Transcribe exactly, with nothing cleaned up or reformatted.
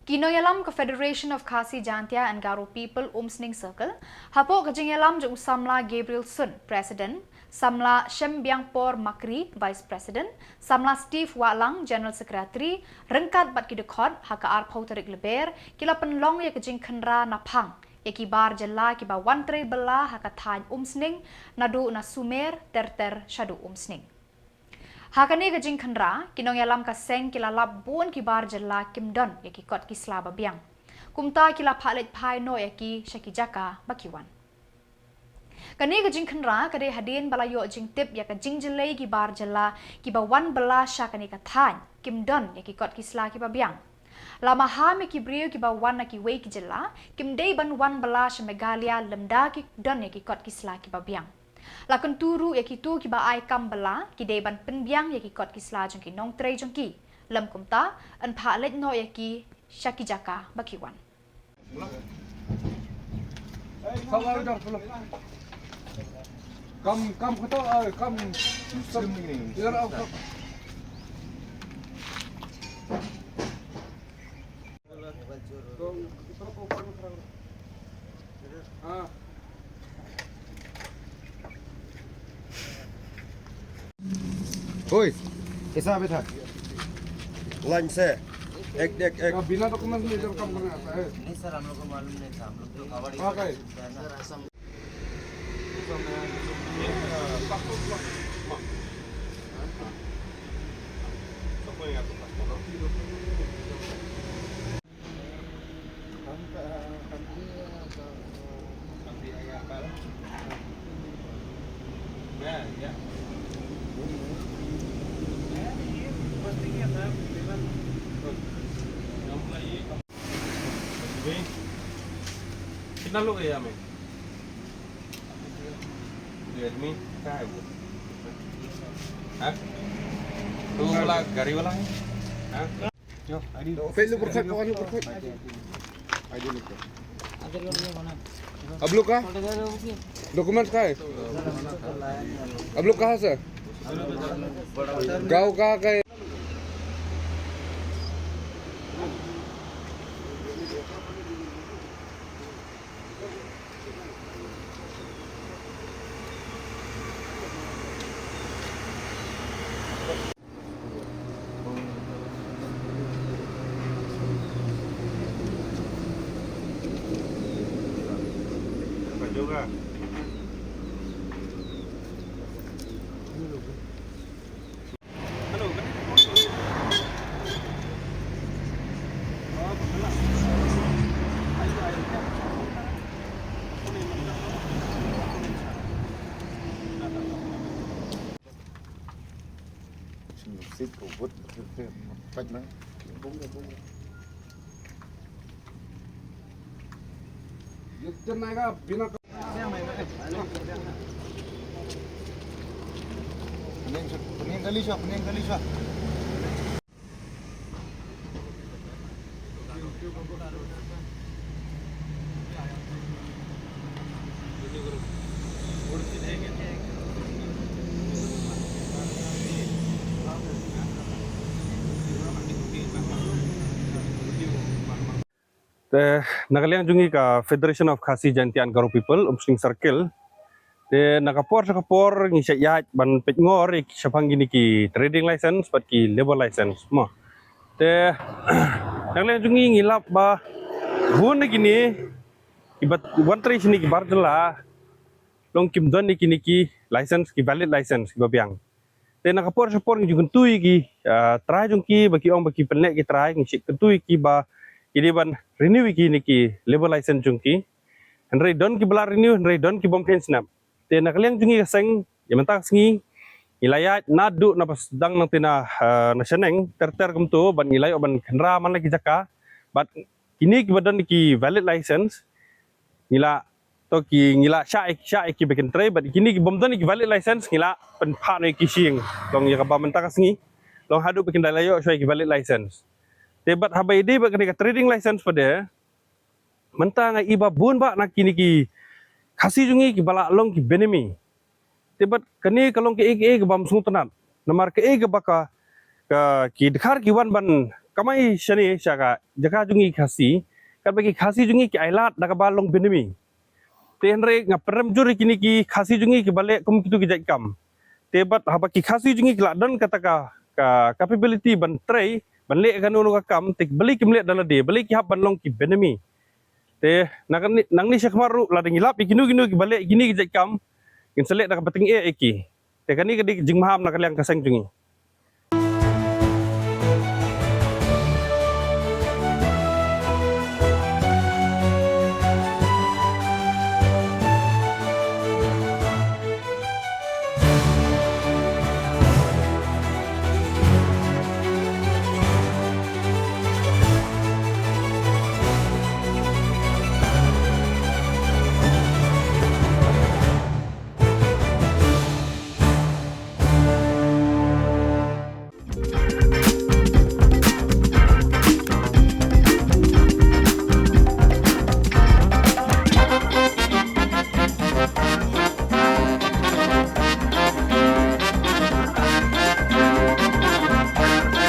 Ki nongïalam ka Federation of Khasi Jaintia and Garo People Umsning Circle, hapoh ka jingïalam jong u samla Gabriel Sun, President, samla Shembiangpor Makri, Vice President, samla Steve Wahlang, General Secretary, ryngkat bad ki dkhot, ha ka arphew tarik Lber, ki la pynlong ïa ka jingkhynra naphang ïa ki bar jylla kiba wan trei bylla ha ka thaiñ Umsning, naduh na Sumer ter ter shaduh Umsning. Ha kane ka jingkhynra, ki nongïalam ka seng ki la lap bun ki bar jylla kim don ïa ki kot ki sla ba biang. Kumta ki la phah leit phai noh ïa ki sha ki jaka ba ki wan. Kane ka jingkhynra ka dei hadien ba la ïoh jingtip ïa ka jingjyllei ki bar jylla kiba wan bylla sha kane ka thaiñ, kim don ïa ki kot ki sla kiba biang. La maham ïa ki briew kiba wan na kiwei ki jylla, kim dei ban wan bylla sha Meghalaya lymda ki don ïa ki kot ki sla kiba biang. La kyntu ruh ïa kito kiba ai kam bylla, ki dei ban pynbiang ïa ki kot ki sla jong ki nongtrei jong ki. Lym kumta, yn phah leit noh ïa ki sha ki jaka ba ki wan. Kam, kam kata, eh, kam. ओए, कैसा अभी था? लाइन से। एक, एक, एक। बिना डॉक्यूमेंट में इधर काम करने आता है। नहीं सर, हम लोग को मालूम नहीं था। हम लोग तो कबाड़ी हाँ, का है? कितना लोग है यहाँ में? ये आदमी कहाँ है वो? हाँ? तो वो वाला गाड़ी वाला है? हाँ? Pwel lo berkhot, pwel lo berkhot. Ab lo ka? Documents ka hai? Ab lo kahan se? Gaon ka hai? Te na ka liang jong ngi ka Federation of Khasi Jaintia and Garo People, Umsning Circle. Te na ka por sha ka por ngi shah ïaid ban peit ngor ïa ki shaphang kine ki trading license bad ki labour license mo. Te na ka liang jong ngi ngi lap ba bun na kine kiba wan trei shane ki bar jylla long kim don ïa kine ki license, ki valid license kiba biang. Te na ka por sha por ngi ju kyntu ïa ki, ah, trai jong ki ba ki ong ba ki pynleh ki trai, ngi ju kyntu ïa ki ba ki dei ban renew ïa kine ki labour license jong ki. Hynrei don kiba la renew, hynrei don kibym kheiñ snem. Te na ka liang jong ngi ka seng, ïa mynta ka sngi ngi la ïaid naduh na ba sdang nangta na, ah, na shaneng ter ter kumto, bad ngi la ïoh ban khynra man la ki jaka. Bad kine kiba don ki valid license ngi la, to ki ngi la shah, shah ïa ki ba kin trei, bad kine kibym don ki valid license ngi la pynphah noh ïa ki sha ïing. Long ïa kaba mynta ka sngi long haduh ba kin da la ïoh shuwa ïa ki valid license. Te bad haba ïadei bad kane ka trading license pat de, mynta nga i ba bun bah na kine ki Khasi jong ngi kiba la long ki benami. Te bad kane ka long kaei kaei kabym sngewtynnat. Namar kaei kaba ka, ka, ki dkhar ki wan ban kamai shane sha ka jaka jong ngi Khasi, katba ki Khasi jong ngi ki ailad da kaba long benami. Te hynrei nga pynrem jur ïa kine ki Khasi jong ngi kiba leh kum kitu ki jait kam. Te bad haba ki Khasi jong ngi ki la don kata ka, ka capability ban trei, ban leh kano kano ka kam, te balei kim leh da lade, balei ki hap ban long ki benami. Te nangne, nangne shakhmat ruh lada ngi lap ïa kino kino kiba leh kine ki jait kam, ngin sa leh da kaba tyngeh ïa ki. Te kane ka dei ka jingmaham na ka liang ka seng jong ngi.